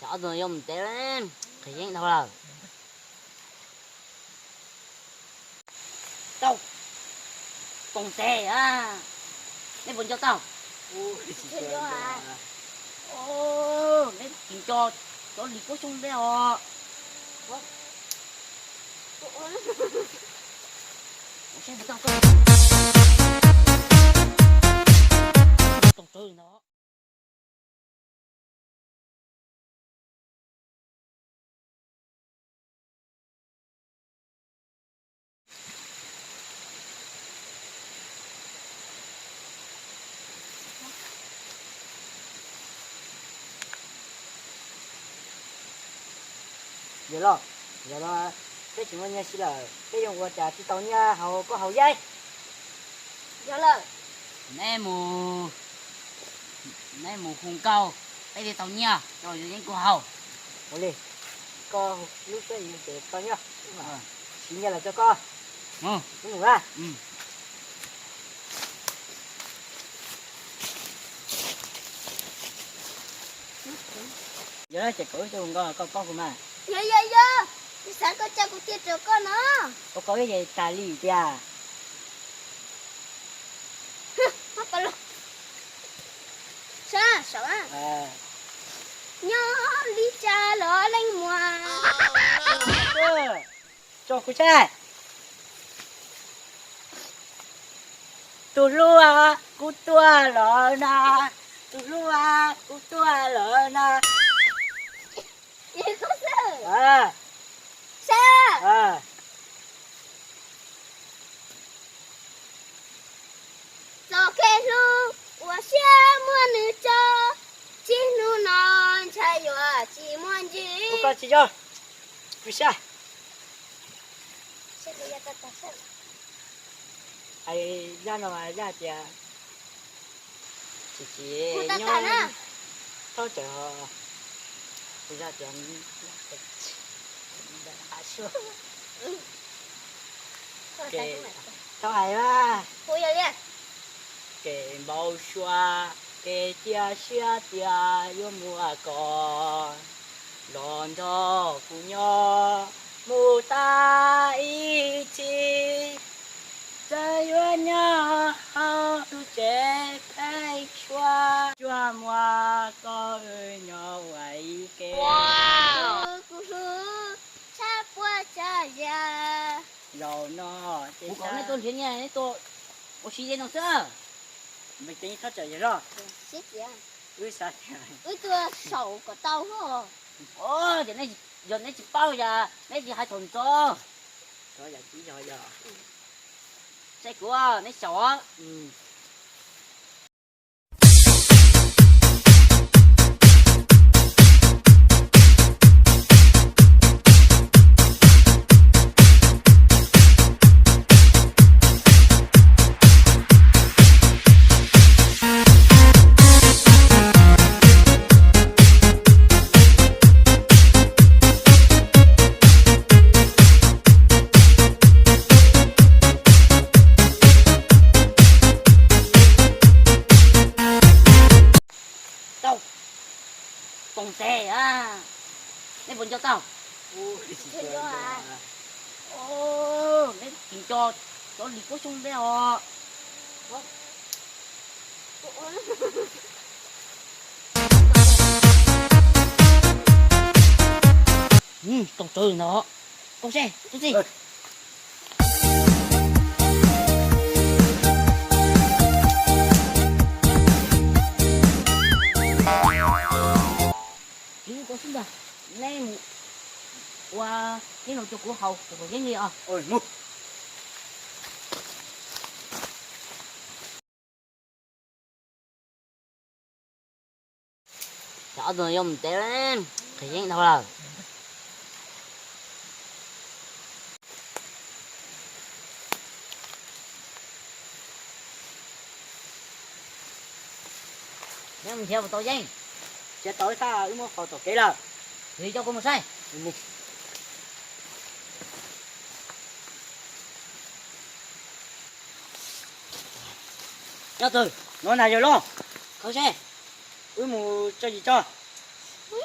Cov ob tug yuav mus tsev, qhov yeeb dhau lawm. Tau, poob tsev a, neb puas nco tau? Neb tsis nco cov Lis Kuab Xyooj npe os. Yawg loj, yog no peb tsis muaj nyiaj siv lawm, peb yuav ua cas thiaj tau nyiaj haus koj haus yeeb? Yog lawm, neb mus, neb mus hu nkauj, peb thiaj tau nyiaj rau yus yeeb kuv haus. Ua li, koj lub siab ces tau nyiaj, siv nyiaj los rau koj. Mus, mus na. Yog ces koj wb coj hu nkauj koj paub hu mas. Yog yog yog, kuv xav koj tsa kuv cia rau koj no. Ua koj wb ces tas li tiag. Sab saum, nyob li cas los leej muag. Tso kuv saib. Tus hlub, kuv tuaj lawm na. Tus hlub, kuv tuaj lawm na. Sab. Txoj kev hlub uas siab muab nws tso, txij hnub no ntshai yuav tsis muaj ntsis. Ua koj tsis yog, kuv saib. Hais zaj no mas zaj tias, tsis tsis nyob thoob tsawg, kuv zaj tias, thaub hais mas, kev npau suav, kev cia siab tias yuav muaj koj los nrog kuv nyob mus tas ib txhis. Txawm yuav nyob hauv lub tsev pheeb suab, tsuas muaj koj wb nyob ua ib ke. Kuv hlub tshaj puas tsav yam. Zaum no ces kuv kom neb tuaj nrhiav nyiaj, neb tuaj ua si li no xwb. Meej ceeb txhob tsam yawg loj. Wb xav tias wb tuaj saum kom tau hos. Yog neb tsis paub yog neb tsis hais thaum ntxov. Saib kuv, neb saum. Tau, poob tsev a, neb puas nco tau? Neb tsis nco cov Lis Kuab Xyooj npe os. Tau tsawv no, koj seb tub txij. Tsis ua koj xwb ntag, neb mus ua neb no rau kuv haus kuv yeeb li os. Cov ob tug yuav mus tsev, qhov yeeb dhau lawm. Neb mus nrhiav puas tau yeeb? Nrhiav tau ib thaj, wb muab faus tom kev lawm. Yog li coj kuv mus saib. Nyob twg no na yawg loj? Khawb seb. Wb mus tso yim tso. Ui,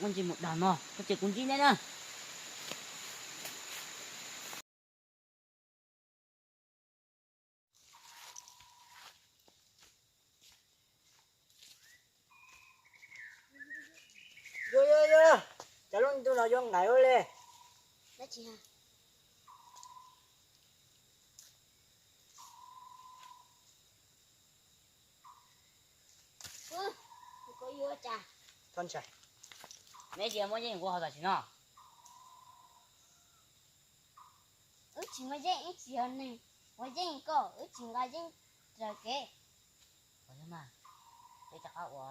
ua ntsis mus dag no, koj ces kuv ntsib neb na. Yog, yog, yog, cov lub ntuj no yuav nqaim ua li. Neb tsis muaj yeej kuv ho tam sim no. Wb tsis muaj yeej, wb tsis yog neeg muaj yeej, koj wb tsis nqa yeej raws kev. Peb rov qab ua,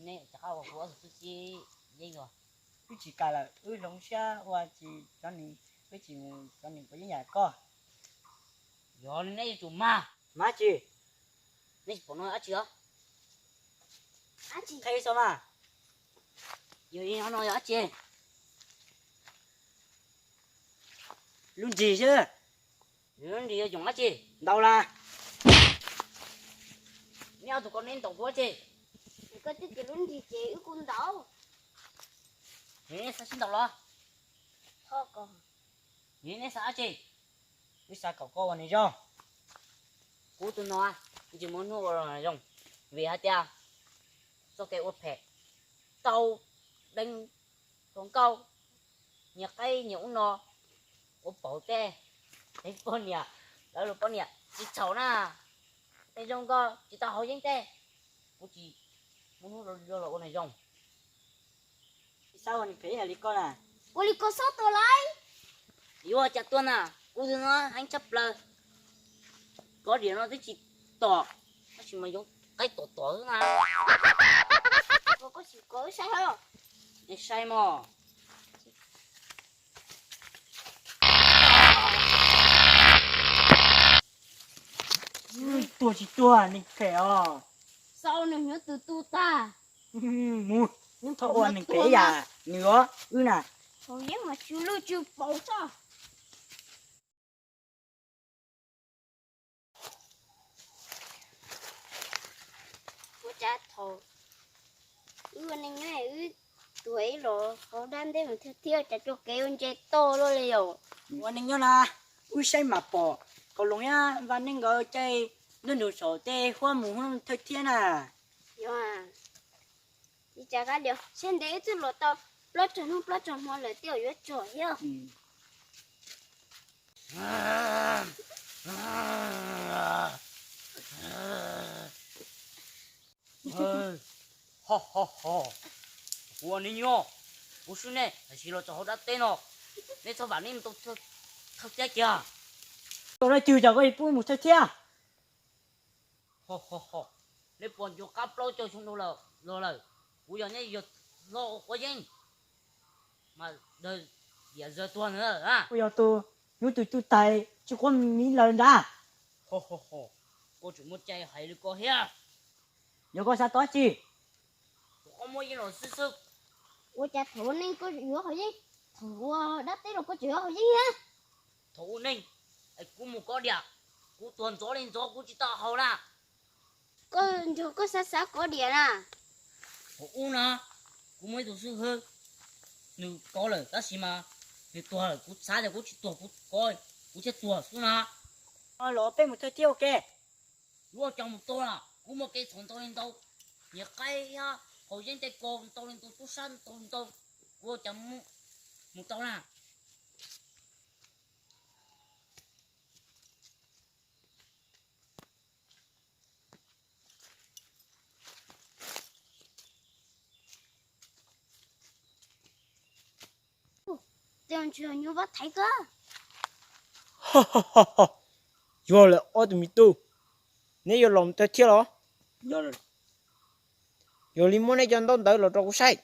neb rov qab ua kuv ob tug tub txib yeej os. Wb tsis kam lawm, wb hloov siab ua tsis cov neeg, wb tsis mus cov neeg puas yeej yam koj. Yog li neb yuav tsum mag. Mag tsi? Neb tsis pom no dab tsi os? Qhia ib xo mas. Yog li no yog dab tsi? Lub ntsis xwb. Lub ntsis yog yoom dab tsi? Ntaus las. Neb ob tug ko neb ntaus kuv dab tsi? Koj twb tias lub ntsis ces wb kuj ntaus. Neb xav sib ntaus los? Neb xav dab tsi? Wb xav kom koj ua neeg zoo. Kuv tus no tsis muaj hnub ua zoo, vim hais tias txoj kev ua phem, tau deev hluas nkauj, nyias qaib nyias ub no, ua paug tej, deev poj niam, lawv los poj niam tsis txhaum na. Neeg zoo nkauj tsis tau haus yeeb tej, kuv tsis muaj hnub los ua neeg zoo. Xav ua neeg phem ib yam li koj na. Ua li koj xob tua lauj. Yuav cas tua na, kuv tus no heev tshaj plaws. Kov diam no twb tsis tom, tab sis mas yoov qaib tom tom xwb na. Koj tsis kov wb saib os. Nej saib mog. Tuag tsis tuag neeg phem os. Xau nws nyob tus tu tag. Mus, thov ua neeg phem yam nws os wb na. Haus yeeb mas tsw lwj tsw paus tso. Ua cas thaum wb ua neej nyob wb tuag ib los hauv dab nteb mus thiab thiab cas tso kev ua ntse toj luaj li yom. Ua neej nyob na, wb saib mam pom, kaus loos thiab vaj neej nkawd caij nruab nrug saum tej huab mus thawj thiab na. Yog, ua cas qab lias seb ntev wb twb los tau plaub tsag hnub plaub tsag hmo lawm twb yuav tsuag thiab. Ho ho ho, kuv ua neej nyob, kuv swb nej tam sim los txog hauv dab teb no, nej txhob vam nej mus tau thawj thiab kiag. Tau dab tsi cas koj pub mus thawj thiab? Ho ho ho, nej puas nco qab plaub caug xyoo dhau los lawm, kuv yog nej yawg hlob ua quav yeeb, mas daws yam zawg tuag ntawd. Kuv yog tus, yus tus tus tais tsis quav miv lawm ntag. Ho ho ho, koj tseem muaj cai hais li ko thiab. Yog koj xav tau dab tsi? Kuv qhov muab yeej los xwb xwb. Ua cas thaum ua neej koj yuav haus yeeb, thaum ua dab teb los koj tseem yuav haus yeeb thiab? Thaum ua neej, kuv mus kov diam, kuv tuag ntxov li ntxov kuv tsis tau haus na. Koj nrog koj xav xav kov diam na. Thaum ub na, kuv muaj ib tug xib hwb, nws kov lawm tab sis mas nws tuag lawm, kuv xav tias kuv tsis tuag kuv kov, kuv thiaj tuag xwb na. Los peb mus thawj thiab ua ke. Yuav cas mus tau na, kuv muaj kev txhaum ntau li ntau, niam qaib thiab haus yeeb tej ko ntau li ntau, tub sab ntau li ntau, kuv ua cas mus tau na. Yog lawm ob tug me tub, neb yuav los mus thawj thiab los? Yog li muab neb cov ntaub ntawv los rau kuv saib.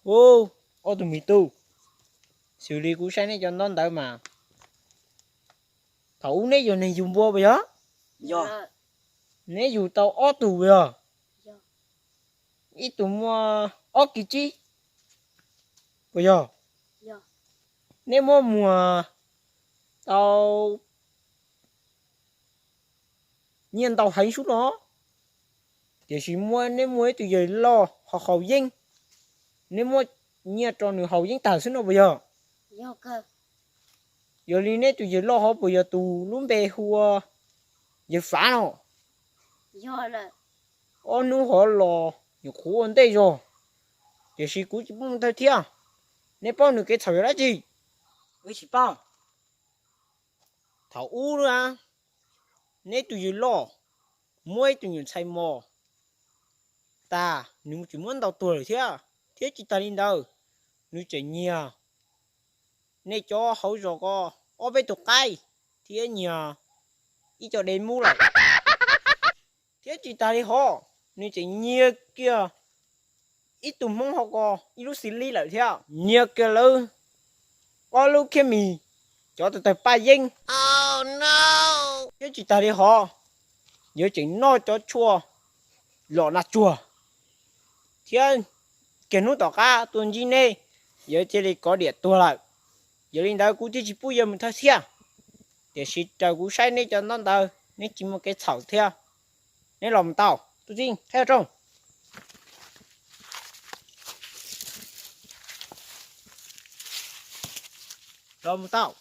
Ub, ob tug me tub, xws li kuv saib neb cov ntaub ntawv mas thaum ub neb yug neeg yug npua puas yog? Neb yug tau ob tug puas yog? ib tug muaj ob kis tsib, puas yog? Neb muab muag tau nyiaj ntau heev sub no, tiam sis muaj, neb muaj ib tug yawg loj ho haus yeeb, neb muab nyiaj rau nws haus yeeb tag xwb no puas yog? Yog li neb tus yawg loj ho puas yog tus lub npe hu ua yawg Fav no? Ob hnub hov los nyuam qhuav ua ntej zog, tiam sis kuv tsis pub mus thawj thiab. Neb paub nws kev txhaum yog dab tsi? Tsis paub. Thaum ub na, neb tus yawg loj muab ib tug nyuam ntxhais mos tas, nws tseem muab ntaus tuag lawm thiab. Thiab tsis tas li ntawd, nws tseem nyiag nej cov hauv zos ko ob peb tug qaib, thiab nyiag ib co de mub lawm. Thiab tsis tas li hov, nws tseem nyiag kiag ib tug hmoob hauv ko ib lub xws li lawm thiab. Nyiag kiag lawv ob lub khiab mis, cov tawg tawg paj yeeb. Thiab tsis tas li hov, yuav tseem noj cov tshuaj lom nas tsuag, thiab kiag hnub tom qab tuaj ntsib neb, yuav cia li kov diam tuag lawm. Yog li ntawd kuv thiaj tsis pub yawg mus thawj thiab. Tiam sis raws kuv saib neb cov ntaub ntawv, neb tsis muaj kev txhaum thiab. Neb los mus tau, tub txib qheb rooj. Los mus tau.